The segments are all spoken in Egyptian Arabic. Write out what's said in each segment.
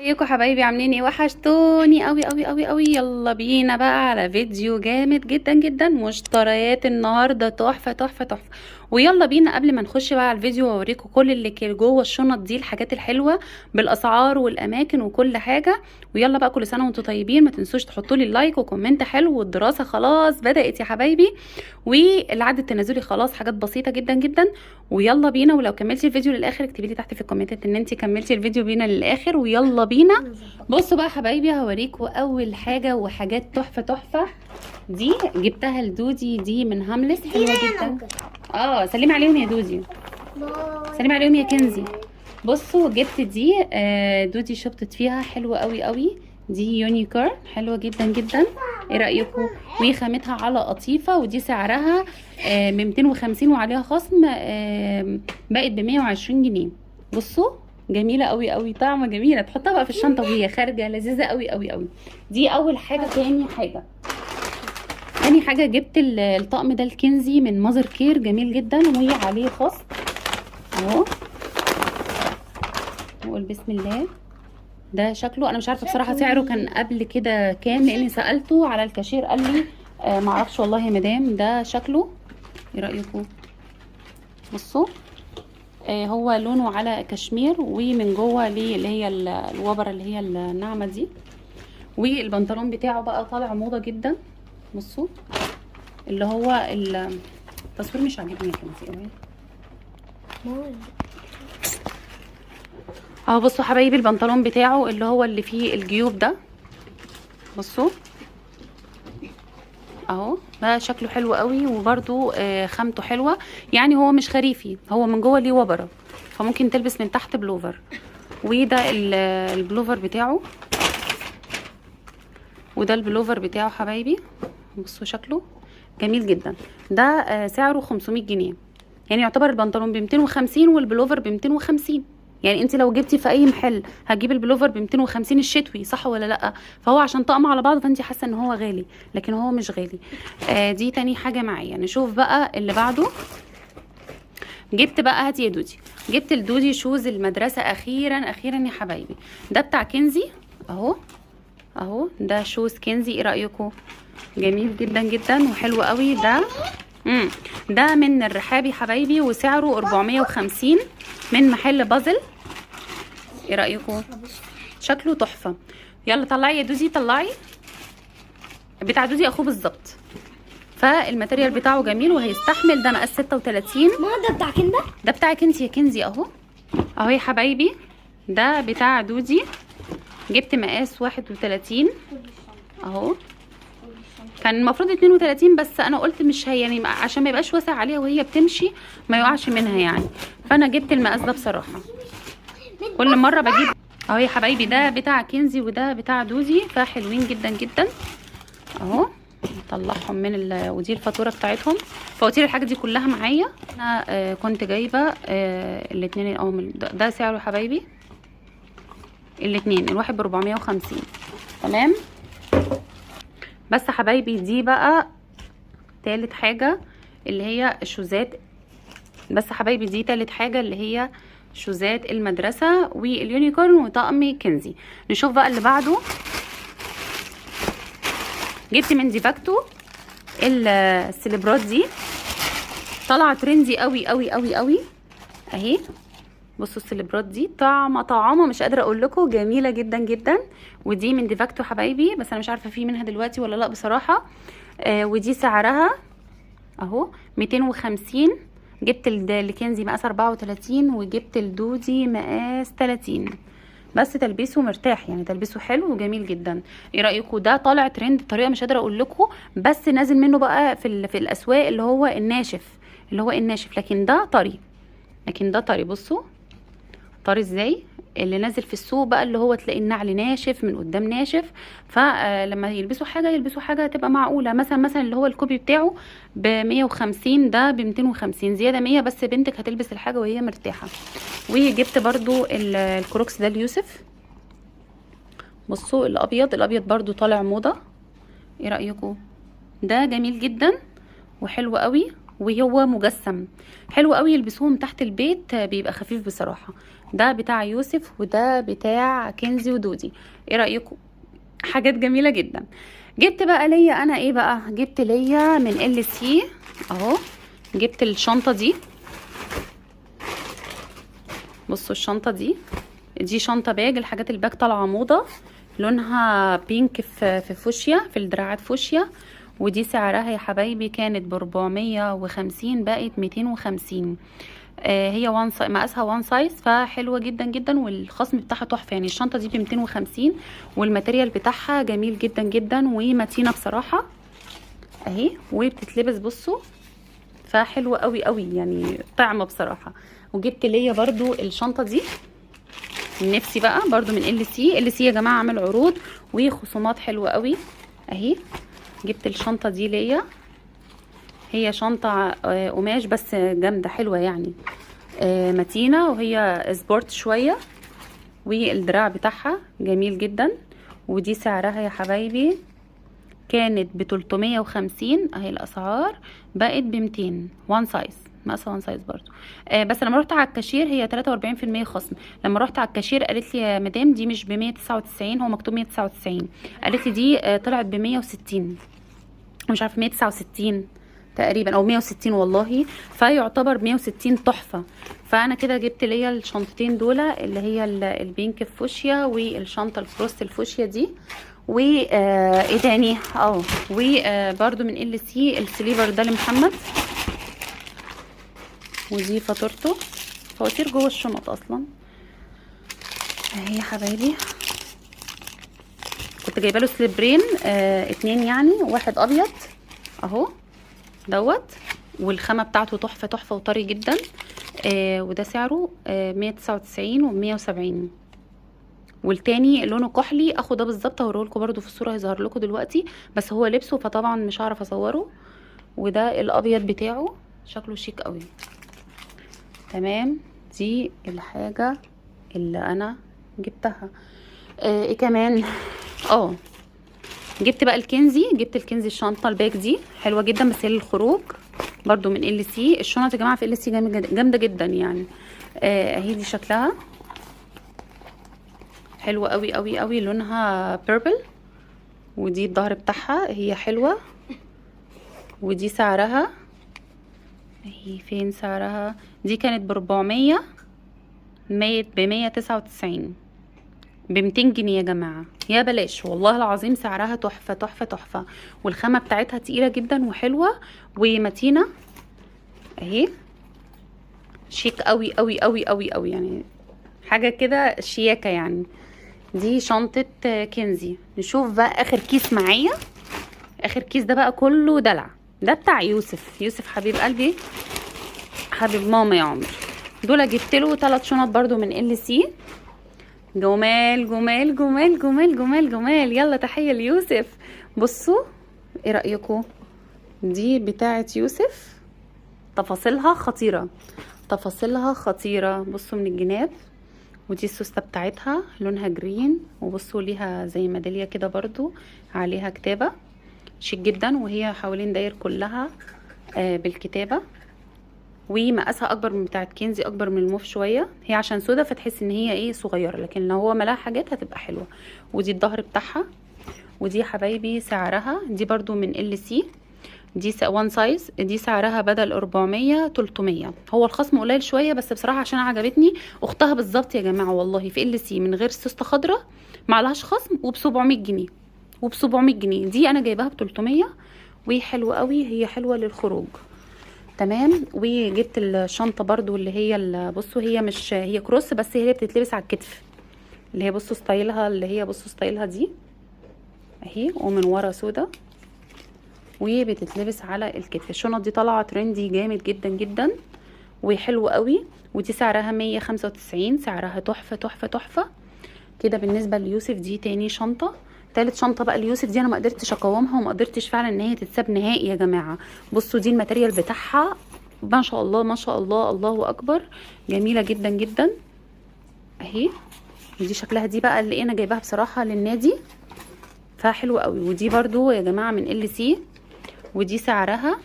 ازيكم حبايبي؟ عاملين ايه؟ وحشتوني قوي قوي قوي قوي. يلا بينا بقى على فيديو جامد جدا جدا. مشتريات النهارده تحفة تحفة تحفة. ويلا بينا قبل ما نخش بقى على الفيديو واوريكم كل اللي جوه الشنط دي، الحاجات الحلوة بالاسعار والاماكن وكل حاجة. ويلا بقى، كل سنة وانتم طيبين. ما تنسوش تحطوا لي like و comment حلو. والدراسة خلاص بدات يا حبايبي، والعد التنازلي خلاص حاجات بسيطة جدا جدا. ويلا بينا، ولو كملتي الفيديو للاخر اكتبي لي تحت في الكومنتات ان انت كملتي الفيديو بينا للاخر. ويلا بينا. بصوا بقى حبايبي، هوريكم اول حاجة وحاجات تحفة تحفة. دي جبتها لدودي، دي من هاملس، حلوة جدا. سلمي عليهم يا دودي، سلمي عليهم يا كنزي. بصوا جبت دي، دودي شبطت فيها، حلوة قوي قوي. دي unicorn حلوة جدا جدا. ايه رايكم؟ وخامتها على قطيفة، ودي سعرها ب 250 وعليها خصم، بقت ب 120 جنيه. بصوا جميلة قوي قوي، طعمه جميلة، تحطها بقى في الشنطة وهي خارجه، لذيذة قوي قوي قوي. دي اول حاجة. تاني حاجة جبت الطقم ده الكنزي من ماذر كير، جميل جدا وهي عليه خصم اهو. نقول بسم الله. ده شكله، انا مش عارفه بصراحة سعره كان قبل كده كام، لاني سالته على الكاشير قال لي معرفش والله يا مدام. ده شكله، ايه رايكم؟ بصوا هو لونه على كشمير، ومن جوه ليه اللي هي الوبره اللي هي الناعمة دي. والبنطلون بتاعه بقى طالع موضة جدا. بصوا اللي هو التصوير مش عاجبني يا كنزي قوي اهو. بصوا حبايبي البنطلون بتاعه اللي هو اللي فيه الجيوب ده، بصوا اهو، ده شكله حلو قوي. وبرده خامته حلوة، يعني هو مش خريفي، هو من جوه ليه وبره، فممكن تلبس من تحت بلوفر. وده البلوفر بتاعه، وده البلوفر بتاعه حبايبي. بصوا شكله جميل جدا. ده سعره 500 جنيه، يعني يعتبر البنطلون ب 250 والبلوفر ب 250. يعني انت لو جبتي في اي محل هتجيبي البلوفر ب 250 الشتوي، صح ولا لا؟ فهو عشان طقم على بعض فانت حاسه ان هو غالي، لكن هو مش غالي. دي تاني حاجة معايا. نشوف بقى اللي بعده. جبت بقى، هاتي يا دودي، جبت الدودي shoes المدرسة اخيرا اخيرا يا حبايبي. ده بتاع كنزي اهو اهو، ده shoes كنزي. ايه رايكم؟ جميل جدا جدا وحلو قوي. ده ده من الرحابي حبايبي، وسعره 450 من محل بازل. ايه رايكم؟ شكله تحفة. يلا طلعي يا دوزي، طلعي بتاع دوزي اخوه بالظبط. فال material بتاعه جميل وهيستحمل. ده مقاس 36. ما ده بتاع كندا؟ ده بتاعك انت يا كنزي اهو اهو يا حبايبي. ده بتاع دودي، جبت مقاس 31 اهو، كان المفروض 32 بس انا قلت مش هي يعني عشان ما يبقاش واسع عليها وهي بتمشي ما يقعش منها يعني، فانا جبت المقاس ده. بصراحة كل مرة بجيب اهو يا حبايبي. ده بتاع كنزي وده بتاع دوزي، فحلوين جدا جدا اهو. نطلعهم من ودي الفاتورة بتاعتهم، فواتير الحاجة دي كلها معايا. انا كنت جايبه الاثنين اهو. ده سعره حبايبي الاثنين، الواحد ب 450. تمام. بس حبايبي دي بقى تالت حاجة اللي هي الشوزات. بس حبايبي دي تالت حاجة اللي هي شوزات المدرسة وال unicorn وطقم كنزي. نشوف بقى اللي بعده. جبت من ديفاكتو السليبرات دي، طالعه trendy قوي قوي قوي قوي اهي. بصوا السليبرات دي طعمه طعمه مش قادرة اقول لكم، جميلة جدا جدا. ودي من ديفاكتو حبايبي، بس انا مش عارفه في منها دلوقتي ولا لا بصراحة. ودي سعرها اهو 250. جبت لكنزي مقاس 34 وجبت الدودي مقاس 30. بس تلبسه مرتاح يعني، تلبسه حلو وجميل جدا. ايه رايكم؟ ده طالع ترند بطريقة مش قادرة اقول لكم، بس نازل منه بقى في الاسواق اللي هو الناشف، اللي هو الناشف، لكن ده طري، لكن ده طري. بصوا طري ازاي. اللي نازل في السوق بقى اللي هو تلاقي النعل ناشف من قدام ناشف، فلما يلبسوا حاجة يلبسوا حاجة تبقى معقولة. مثلا اللي هو ال copy بتاعه ب 150، ده ب 250، زيادة 100، بس بنتك هتلبس الحاجة وهي مرتاحة. وجبت برضو الكروكس ده ليوسف. بصوا الابيض، الابيض برضو طالع موضة. ايه رايكم؟ ده جميل جدا وحلو قوي، وهو مجسم حلو قوي، يلبسوهم تحت البيت بيبقى خفيف بصراحة. ده بتاع يوسف وده بتاع كنزي ودودي. ايه رايكم؟ حاجات جميلة جدا. جبت بقى ليا انا ايه بقى؟ جبت ليا من LC اهو، جبت الشنطة دي. بصوا الشنطة دي، دي شنطه bag، الحاجات ال bag طالعه موضة، لونها pink في فوشيا، في الدراعات فوشيا. ودي سعرها يا حبايبي كانت ب450، بقت 250. هي one size، مقاسها one size، فحلوه جدا جدا، والخصم بتاعها تحفة. يعني الشنطة دي ب250، وال material بتاعها جميل جدا جدا ومتينه بصراحة اهي، وبتتلبس بصوا فحلوه قوي قوي يعني، طعمه بصراحة. وجبت ليا برضو الشنطة دي من نفسي بقى برضو من LC. LC يا جماعة عامل عروض وخصومات حلوة قوي اهي. جبت الشنطة دي ليا، هي شنطه قماش بس جامدة حلوة يعني، متينة وهي sport شوية، والدراع بتاعها جميل جدا. ودي سعرها يا حبايبي كانت ب350 اهي الاسعار، بقت ب200، one size، مقاسها one size برضو. بس لما رحت على الكاشير هي 43% خصم. لما رحت على الكاشير قالت لي يا مدام دي مش ب199، هو مكتوب 199، قالت لي دي طلعت ب160، مش عارفه 169 تقريبا او 160 والله، فيعتبر 160 تحفة. فانا كده جبت ليا الشنطتين دول اللي هي ال pink فوشيا والشنطه ال cross الفوشيا دي. و ايه تاني؟ وبرده من LC ال slipper ده لمحمد، ودي فاتورته، فواتير جوه الشنط اصلا اهي يا حبايبي. كنت جايبه له سليبرين اتنين يعني، واحد ابيض اهو دوت، والخامه بتاعته تحفة تحفة وطري جدا، وده سعره 199 و170. والتاني لونه كحلي، اخو ده بالظبط، هوريه لكم برده في الصورة، هيظهر لكم دلوقتي، بس هو لبسه فطبعا مش هعرف اصوره. وده الابيض بتاعه شكله شيك قوي. تمام، دي الحاجة اللي انا جبتها. ايه كمان؟ جبت بقى الكنزي، جبت الكنزي الشنطة ال bag دي حلوة جدا، بس هي للخروج برضو من LC. الشنط يا جماعة في LC جامدة جدا يعني. اهي دي شكلها حلوة قوي قوي قوي، لونها purple، ودي الظهر بتاعها هي حلوة. ودي سعرها اهي، فين سعرها؟ دي كانت ب400، مية ب199، ب200 جنيه يا جماعة، يا بلاش والله العظيم. سعرها تحفة تحفة تحفة، والخامة بتاعتها تقيلة جدا وحلوة ومتينة اهي، شيك قوي قوي قوي قوي قوي يعني، حاجة كده شياكة يعني. دي شنطة كنزي. نشوف بقى اخر كيس معايا. اخر كيس ده بقى كله دلع، ده بتاع يوسف. يوسف حبيب قلبي، حبيب ماما يا عمر. دول جبت له 3 شنط برضو من LC، جمال جمال جمال جمال جمال جمال. يلا تحية ليوسف. بصوا ايه رأيكم؟ دي بتاعة يوسف، تفاصيلها خطيرة، تفاصيلها خطيرة. بصوا من الجناب، ودي السوستة بتاعتها لونها green، وبصوا ليها زي ميدالية كده برضو عليها كتابة شيك جدا، وهي حوالين داير كلها بالكتابة. ومقاسها اكبر من بتاعت كنزي، اكبر من الموف شوية، هي عشان سودا فتحس ان هي ايه صغيرة، لكن لو هو ملاها حاجات هتبقى حلوة. ودي الظهر بتاعها. ودي حبايبي سعرها، دي برضو من LC، دي one size، دي سعرها بدل 400 300، هو الخصم قليل شوية بس بصراحة عشان عجبتني. اختها بالظبط يا جماعة والله في LC من غير سوسته خضراء معلهاش خصم، وب700 جنيه، وب700 جنيه. دي انا جايباها ب300، وهي حلوة قوي، هي حلوة للخروج. تمام. وجبت الشنطة برضو اللي هي بصوا هي مش هي cross، بس هي بتتلبس على الكتف، اللي هي بصوا ستايلها، اللي هي بصوا ستايلها دي اهي، ومن ورا سودا، وبتتلبس على الكتف. الشنط دي طالعه trendy جامد جدا جدا وحلو قوي. ودي سعرها 195، سعرها تحفة تحفة تحفة كده. بالنسبة ليوسف دي تاني شنطه. تالت شنطه بقى ليوسف دي انا ما قدرتش اقاومها، وما قدرتش فعلا ان هي تتساب نهائي يا جماعة. بصوا دي ال material بتاعها ما شاء الله ما شاء الله، الله اكبر، جميلة جدا جدا اهي. ودي شكلها دي بقى اللي انا جايباها بصراحة للنادي، فحلوه قوي. ودي برضو يا جماعة من LC، ودي سعرها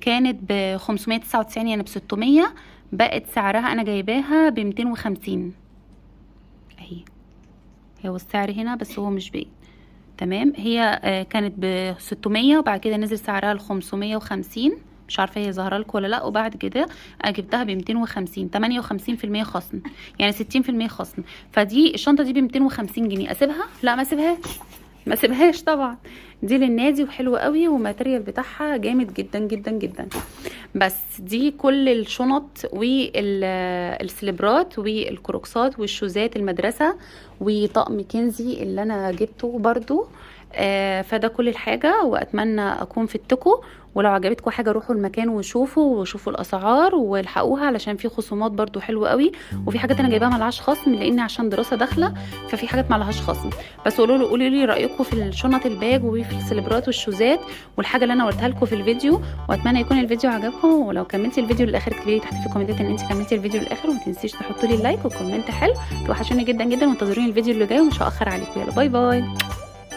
كانت ب 599 يعني ب 600، بقت سعرها انا جايباها ب 250 اهي، هو السعر هنا بس هو مش باين. تمام، هي كانت ب 600 وبعد كده نزل سعرها ل 550، مش عارفه هي ظاهره لكم ولا لا. وبعد كده انا جبتها ب 250، 58% خصم، يعني 60% خصم. فدي الشنطة دي ب 250 جنيه. اسيبها؟ لا ما اسيبهاش، ما اسيبهاش طبعا، دي للنادي وحلوه قوي، وال material بتاعها جامد جدا جدا جدا. بس دي كل الشنط والسليبرات والكروكسات والشوزات المدرسة وطقم كنزي اللي انا جبته برضو. فده كل الحاجة، واتمنى اكون فدتكم. ولو عجبتكم حاجة روحوا المكان وشوفوا الاسعار والحقوها، علشان في خصومات برضو حلوة قوي، وفي حاجات انا جايباها ملهاش خصم لان عشان دراسة داخله ففي حاجات ملهاش خصم. بس قولوا لي رايكم في الشنط ال bag وفي السليبرات والشوزات والحاجة اللي انا قلتها لكم في الفيديو. واتمنى يكون الفيديو عجبكم، ولو كملتي الفيديو للاخر اكتبي لي تحت في الكومنتات ان انت كملتي الفيديو للاخر، وما تنسيش تحطوا لي like و comment حلو. توحشوني جدا جدا، وانتظروني الفيديو اللي جاي ومش هاخر عليكم. يلا bye bye.